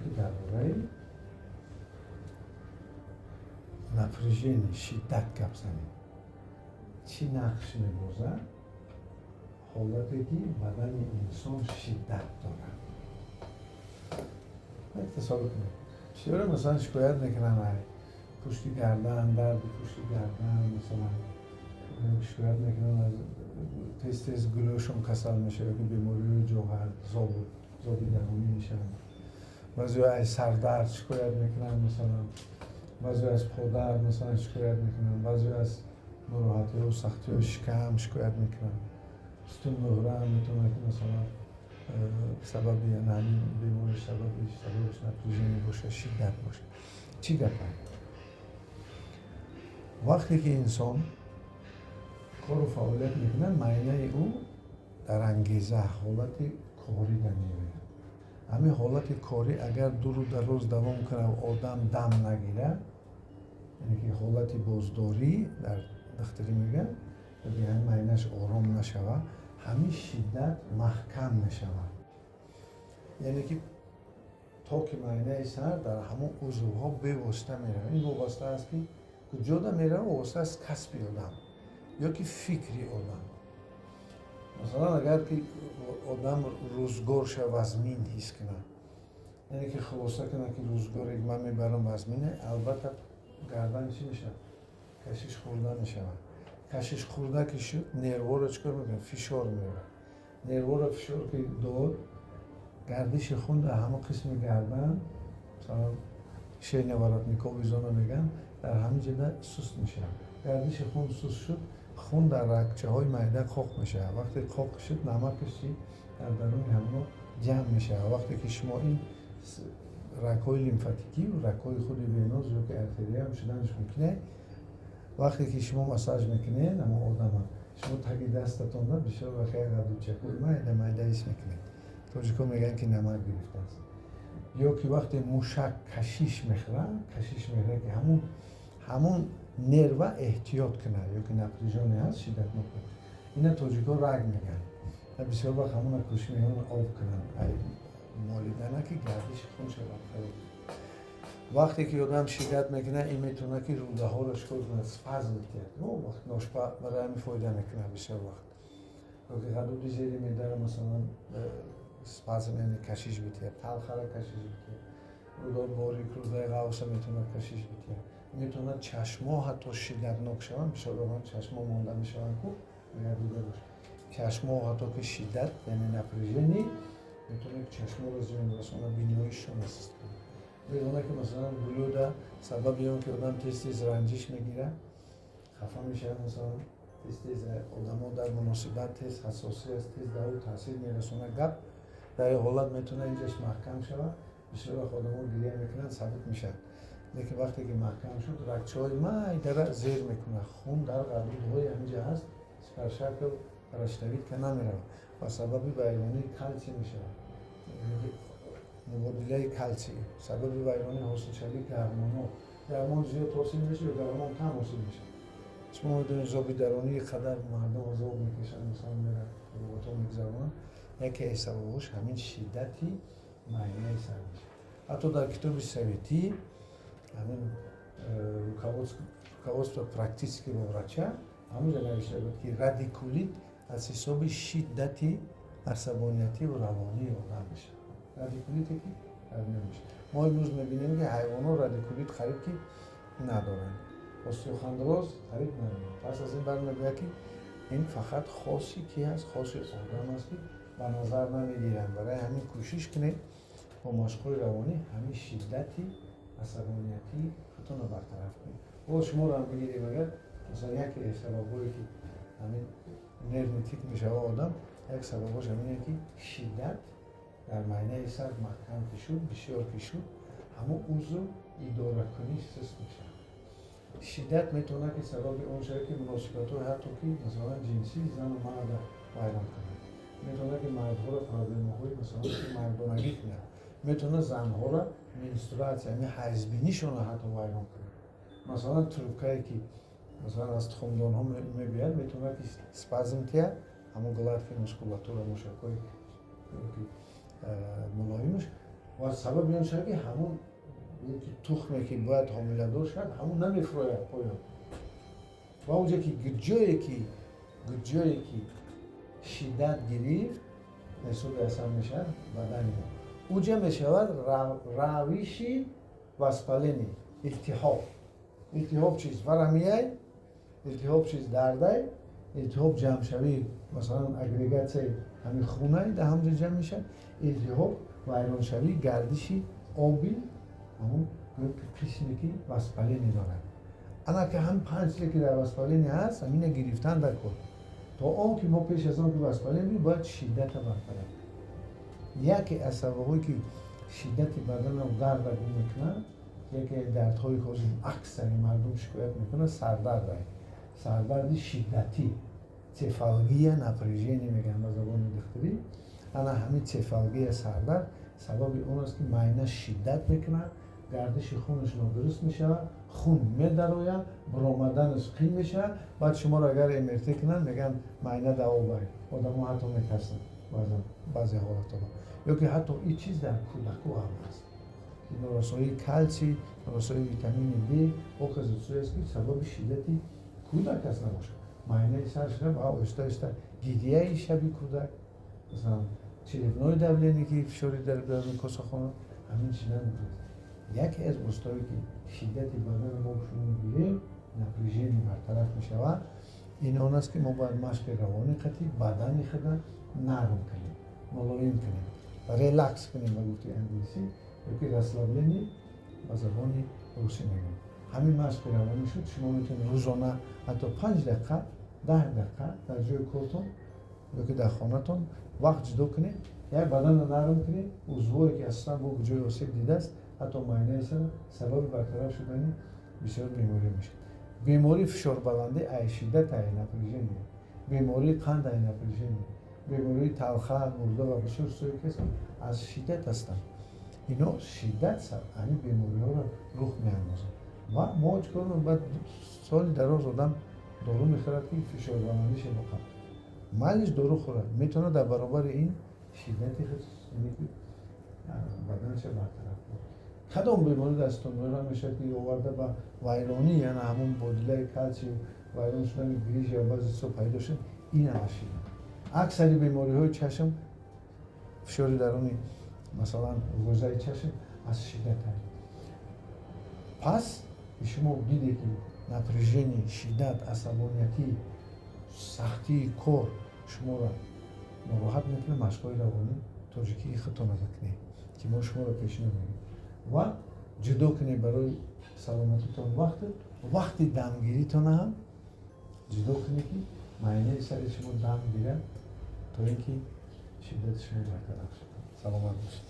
ки дар бораи напряжение, шиддат гап занем. Чӣ нақш мебозад ҳолате, ки бадани инсон шиддат дорад? Тасаввур кунед, бисёре, масалан, шикоят мекунанд ай пушти гардан, дарди пушти гардан, масалан, шикоят мекунанд аз тез тез гулӯшон касал мешавад ки бемориҳои ҷоҳар, зоби дарунӣ мешаванд. Баъзеҳо аз сардард шикоят мекунанд, масалан, баъзеҳо аз подард, масалан, шикоят мекунанд, баъзеҳо аз нороҳатиҳо, сахтиҳои шикам шикоят мекунанд. Сутунмӯҳра метавонад ки, масалан, сабаби ҳамин беморӣ, сабабиш напряжение бошад, шиддат бошад. Чӣ гапа? Вақте ки инсон кору фаъолият мекунад, майнаи ӯ дар ангеза, ҳолати корӣ меояд. Ҳамин ҳолати корӣ агар дуру дароз давом кунад, одам дам нагирад, яъне ки ҳолати боздорӣ дар духтурӣ мегӯянд, ҳамин майнаш ором нашавад, ҳамин шиддат маҳкам мешавад, яъне ки токи майнаи сар дар ҳамон узвҳо бевосита меравад. Ин вобаста аст, ки куҷода меравад, вобаста аст касби одам ё ки фикри одам. Масалан, агар ки одам рӯзгорша вазмин ҳис кунад, яъне ки хулоса кунад, ки рӯзгоре ман мебарам вазмине, албатта, гардан чӣ мешавад? Кашиш хӯрда мешавад. Кашиш хӯрда ки шуд, нервҳоро чӣ кор мекунад? Фишор меорад. Нервҳоро фишор ки дод, гардиши хун дар ҳамон қисми гардан, масалан, шейно-воротниковый зона мегӯянд, дар ҳамин ҷода суст мешавад. Гардиши хун суст шуд, хун дар рагчаҳои майда қоқ мешавад. Вақте қоқ шуд, намакаш чи дар даруни ҳамоно ҷамъ мешавад. Вақте ки шумо ин рагҳои лимфатикӣ, рагҳои худи веноз ё ки артерия шуданаш мумкин. Вақте ки шумо массаж мекунед ҳамон одама, шумо таги дастатонда бисёр вақт як ғадудчакҳои майда майда ҳис мекунед. Тоҷикҳо мегӯянд, ки намак гирифтааст. Ё ки вақте мушак кашиш мехӯрад, кашиш мехӯрад, ки ҳамон нерва эҳтиёт кунад ё ки напряжение ҳаст, шиддатнок. Ина тоҷикҳо раг мегӯянд. Бисёр вақт ҳамона кӯшиш мекунанд об кунанд, молидана, ки гардиши хун шавад. Вақте ки одам шиддат мекунад, ин метавонад ки рӯдаҳоро чикор кунад? Спазм диҳад. Вақт ношпа барои ҳамин фоида мекунад бисёр вақт. Ёки ғадуди зери меъдаро, масалан, спазм, яъне кашиш бидиҳад, талхаро кашиш бидиҳад, рӯдаи борик, рӯдаи ғавса метавонад кашиш бидиҳад. Метавонад чашмҳо ҳатто шиддатнок шаванд. Бисёр одам чашмҳо монда мешаванд ку, агар дида бош, чашмҳо ҳатто ки шиддат, яъне напряжение, метавонад ки чашмҳоро зиён расонад, биноишшон суст кунад. Медонад ки, масалан, гулӯда сабаби он ки одам тез тез ранҷиш мегирад, хафа мешавад, масалан, тез тез одамо дар муносибат тез ҳассосӣ аст, тез дар ӯ таъсир мерасонад гап, дар ин ҳолат метавонад инҷаш маҳкам шавад. Бисёр вақт одамо гиря мекунанд, сабук мешавад. Лекин вақте ки маҳкам шуд, рагчаҳои майдара зер мекунад, хун дар ғадудҳои ҳаминҷа ҳаст, сипаршакл, паращитовидка намеравад ва сабаби вайронии калсий мешавад, мубодилаи калсий, сабаби вайронии ҳосилшавии гармонҳо. Гармон зиёд ҳосил мешавад ё гармон кам ҳосил мешавад? Шумо медонед, зоби дарунӣ қадар мардум азоб мекашанд, масалан, мерад, табобатҳо мегузаронанд. Яке аз сабабҳош ҳамин шиддати майнаи сар мешавад. Ҳатто дар китоби советӣ, ҳамин «Руководство практического врача», ҳамонҷа навишта буд, ки радикулит аз ҳисоби шиддати асабониятиву равонии одам мешавад. Радикулите ки мешавад, мо имрӯз мебинем, ки ҳайвонҳо радикулит қариб ки надоранд, остеохондроз қариб надоранд. Пас аз ин бармегӯяд, ки ин фақат хоси ки ҳаст? Хоси одам аст, ки ба назар намегиранд. Барои ҳамин кӯшиш кунед, бо машқҳои равонӣ ҳамин шиддати асабониятии худтонро бартараф кунед. Боз шуморо ҳам бигирем агар, масалан, яке аз сабабҳое ки ҳамин нервный тик мешава одам, як сабабҳош ҳамине, ки шиддат дар майнаи сар маҳкам ки шуд, бисёр ки шуд, ҳамон узв идоракунӣ суст мешавад. Шиддат метавонад ки сабаби он шавад, ки муносибатҳои ҳатто ки, масалан, ҷинсии зану марда вайрон кунад. Метавонад ки мардҳоро проблемаҳои, масалан, мардонагӣ кунад. Метавонад занҳоро менструатсия, яъне ҳайзбинишонро ҳатто вайрон кунад. Масалан, трубкае ки, масалан, аз тухмдонҳо мебиёяд, метавонад ки спазм тиҳад. Ҳамон гладкий мускулатура, мушакҳои мулоимаш. Ва сабаби он шавад, ки ҳамун тухме, ки бояд ҳомиладор шавад, ҳамун намефурояд поён. Ва онҷо ки ҷое ки шиддат гирифт, ҳисоби асаб мешавад бадани мо, уҷа мешавад равиши воспаление, илтиҳоб. Илтиҳоб чиз варамияй, илтиҳоб чиз дардай, илтиҳоб ҷамъшавӣ, масалан, агрегатсияи ҳамин хунай дар ҳамҷо ҷамъ мешавад. Илтиҳоб вайроншавии гардиши оби ҳамун қисме, ки воспаление дорад. Ана ки ҳам панҷ чизе, ки дар воспаление ҳаст, ҳамина гирифтан дар кор. То он ки мо пеш аз он ки воспаление, бояд шиддата бартараф. Яке аз сабабҳое, ки шиддати баданро дарда гум мекунад, яке аз дардҳое, ки ҳозир аксари мардум шикоят мекунад, сардард, сардарди шиддатӣ, цефалгия напряжения мегӯянд ба забони духтурӣ. Ана ҳамин цефалгия, сардард сабаби он аст, ки майна шиддат мекунад, гардиши хунаш нодуруст мешавад, хун медарояд, баромаданаш қин мешавад. Баъд шуморо агар МРТ кунанд, мегӯянд, майна давобай. Одамо ҳатто метарсанд баъзан, баъзе ҳолатҳо. Ё ки ҳатто ин чиз дар кӯдаку ҳам ҳаст. Норасоии калсий, норасоии витамини Д ҳоказо чизе аст, ки сабаби шиддати кӯдак аст набошад. Майнаи сар шуда ва оҳиста оҳиста гирияи шаби кӯдак, масалан, черепное давление, ки фишори дар косахона, ҳамин чиза. Яке аз воситаҳое, ки шиддати бадани мо шумо мегирем, напряжение бартараф мешавад, ин он аст, ки мо бояд машқи равонӣ қатӣ бадани худа нарм кунем, мулоим кунем, релакс кунем ба гуфти англисӣ, ёки расслабление ба забони русӣ мегӯем. Ҳамин машқи равонӣ шуд, шумо метавонед рӯзона ҳатто 5 дақиқа, 10 дақиқа дар ҷои кортон ёки дар хонатон вақт ҷудо кунед, як баданро нарм кунед, узвое, ки аслан бо ҷои осеб дидааст, ҳатто майнаи сара, сабаби бартараф шудани бисёр беморӣ мешавад. Бемории фишорбаландӣ ай шиддат, ай напряжение, бемории қанд ай напряжение, бемории талха, мурда ва бисёр чизое ки ҳаст, аз шиддат ҳастанд. Ино шиддат ҳамин бемориҳоро рух меандозад. Ва мо чӣ кор? Баъд соли дароз одам дору мехӯрад, ки фишорбаландиша боқад. Майлиш, дору хӯрад, метавонад дар баробари ин шиддати худ баданаша бартараф кунад. Кадом беморӣ дастонора мешавад, ки оварда ба вайронӣ, яъне ҳамун бодилаи калсию вайрон шудани грижа ва баъзе чизҳо пайдо шуд, ин ҳама шиддат. Аксари бемориҳои чашм, фишори даруни, масалан, ғӯзаи чашм аз шиддат. Пас шумо диде, ки напряжение, шиддат, асабониятӣ, сахтии кор шуморо нороҳат мекунад, машқҳои равонӣ тоҷикии худтона бикунед, ки мо шуморо пешниҳод мекунем, ва ҷудо кунед барои саломатитон вақт. Вақти дамгиритона ҳам ҷудо кунед, ки майнаи сари шумо дам гирад, то ин ки шиддати шумо бартараф шавад. Саломат бошед.